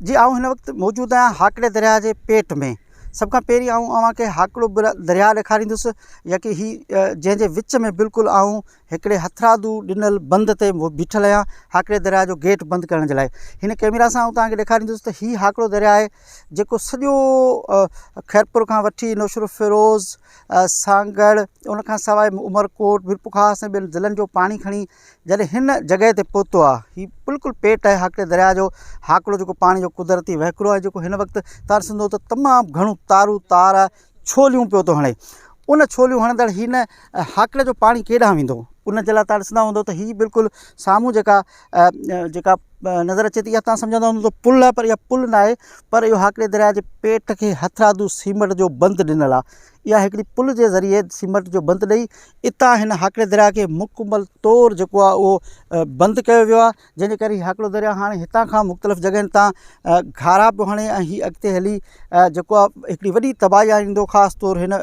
جي آئون هن وقت موجود آهيان هاڪڙي درياهه جي پيٽ ۾ سڀ کان پهرين آئون اوهان کي هاڪڙو درياهه ڏيکاريندس يا ڪي هي جنهن جي وچ ۾ بلڪل آئون هڪڙي هٿرادو ڏنل بند تي بيٺل آهيان هاڪڙي درياهه جو گيٽ بند ڪرڻ جي لاء هن ڪيمرا سان آئون توهان کي ڏيکاريندس ته هي هاڪڙو درياهه آهي جيڪو سڄو خيرپور کان وٺي نوشهروفيروز سانگهڙ ان کان سواء عمرڪوٽ ميرپورخاص ۽ ٻين ضلعن جو پاڻي کڻي جڏهن هن جڳهه تي پهتو آهي هي بلڪل پيٽ آهي هاڪڙي درياء جو هاڪڙو جيڪو پاڻي جو قدرتي وهڪرو آهي جيڪو هن وقت تان ڏسندو ته تمام گهڻو تارو تار ڇوليون پيو ٿو هڻي ان ڇوليون هڻندڙ هن هاڪڙي جو پاڻي ڪيڏانهن ويندو ان جي لاء تان ڏسندا هوندو ته هي بلڪل سامهون جيڪا جيڪا نظر اچي ٿي اها تان سمجهندا هوندو ته پل آهي پر اها پل نه آهي پر اهو هاڪڙي درياء جي پيٽ کي هٿرادو سيمٽ جو بند ڏنل آهي اها هڪڙي پل جي ذريعي سيمٽ جو بند ڏئي اتان هن هاڪڙي درياء کي مڪمل طور جيڪو آهي اهو بند ڪيو ويو آهي جنهن جي ڪري هي هاڪڙو درياء هاڻي هتان کان مختلف جڳهين تان گهارا پيو هڻي ۽ هي اڳتي هلي جيڪو آهي هڪڙي وڏي تباهي آڻيندو خاص طور هن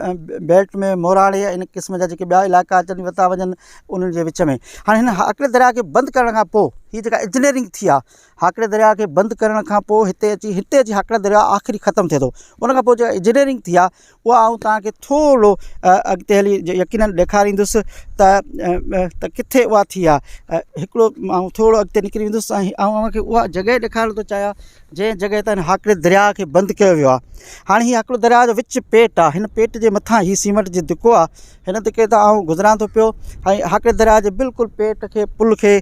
بيلٽ ۾ موراڙي ۽ ان قسم جا جيڪي ٻيا علائقا اچن وتا وڃن انهن جي وچ ۾ هاڻي هن هاڪڙي درياء کي بند ڪرڻ کان پوء هي جيڪا انجنيئرنگ ٿي آهي هاڪڙي درياء کي بند ڪرڻ کان پوء هتي اچي هتي اچي هاڪڙا درياء آخري ختم ٿئي ٿو ان کان پوء جيڪا انجنيئرنگ ٿي آهي اها آئون توهان کي ٿورو اڳتي هلي يقينن ڏيکاريندس ته ته ڪٿي اها ٿي آهي هڪڙو آئون ٿورو اڳتي نڪري ويندس ۽ آئون اوهان کي اها جڳهه ڏيکارڻ ٿو چاهيان جنهن جڳهه تان هاڪڙي درياء کي بند ڪيو ويو آهي هاڻي هي هاڪڙو درياء جو وچ پيٽ آهي هن پيٽ جي مٿان هي سيمنٽ جي دڪو آهي هن دڪي تان آئون گذران ٿو پيو ۽ هاڪڙي درياء جي بلڪل پيٽ کي پل کي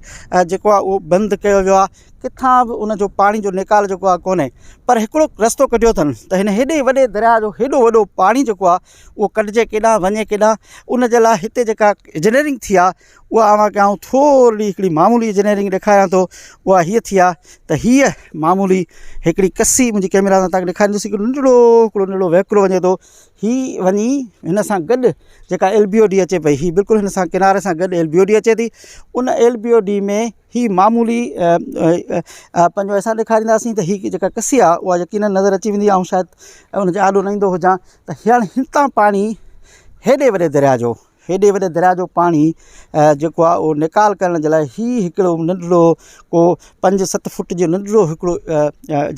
جيڪو آهي اهو بند ڪيو ويو آهي ڪٿان به ان جو پاڻي جو نيڪال جيڪو آهي ڪونهي پر هڪڙو رستو ڪڍيو اٿن ته هن هيڏي وڏي درياء جو هيڏو وڏو پاڻي جيڪو آهي اهو ڪڍجي ڪيڏانهن وڃي ڪيڏانهن ان جي لاء هتي جيڪا انجنيئرنگ ٿي آهي اها اوهان کي آئون ٿورڙي هڪڙي معمولي انجنيئرنگ ڏيکاريان ٿو اها هيء ٿي آهي ته هيء معمولي هڪڙي ڪسي منهنجي ڪيمرا سان توهان کي ڏيکاريندس هڪڙو ننڍڙو هڪڙو ننڍڙو وهڪرو وڃي ٿو هي وڃي هن سان گڏ جيڪا ايل بي او ڊي اچي پئي هي بلڪل هن سان ڪناري سان گڏ ايل بي او ڊي اچي ٿي ان ايل بي او ڊي ۾ هي معمولي پنهنجو اسان ڏيکارينداسين ته هي جيڪا ڪسي آهي اها يقينن نظر اچي ويندي آئون شايد ان جي آڏو نه ايندو هجان ته هاڻي هتان پاڻي هيڏي وڏي درياء جو هيڏي وڏي درياء جو پاڻي جيڪو آهي اهو نيڪال ڪرڻ جي لاء هي هڪڙو ننڍڙو ڪو پنج ست فوٽ جو ننڍڙو هڪڙو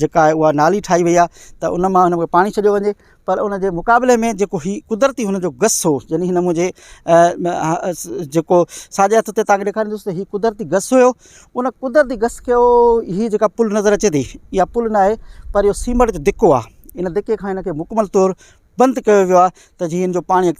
جيڪا آهي اها نالي ٺاهي وئي آهي ته ان مان هن کي پاڻي ڇڏيو وڃي پر ان جي مقابلي ۾ جيڪو هي قدرتي هن جو گس هو يعني هن منهنجي جيڪو ساڄي هٿ تي توهان کي ڏيکاريندس ته هي قدرتي گس هيو ان قدرتي گس کي هي جيڪا پل نظر اچي ٿي اها پل نه آهي پر اهو سيمٽ جو دڪو آهي ان دڪي کان هن کي مڪمل طور بند ڪيو ويو آهي ته جيئن هن جو پاڻي اڳتي.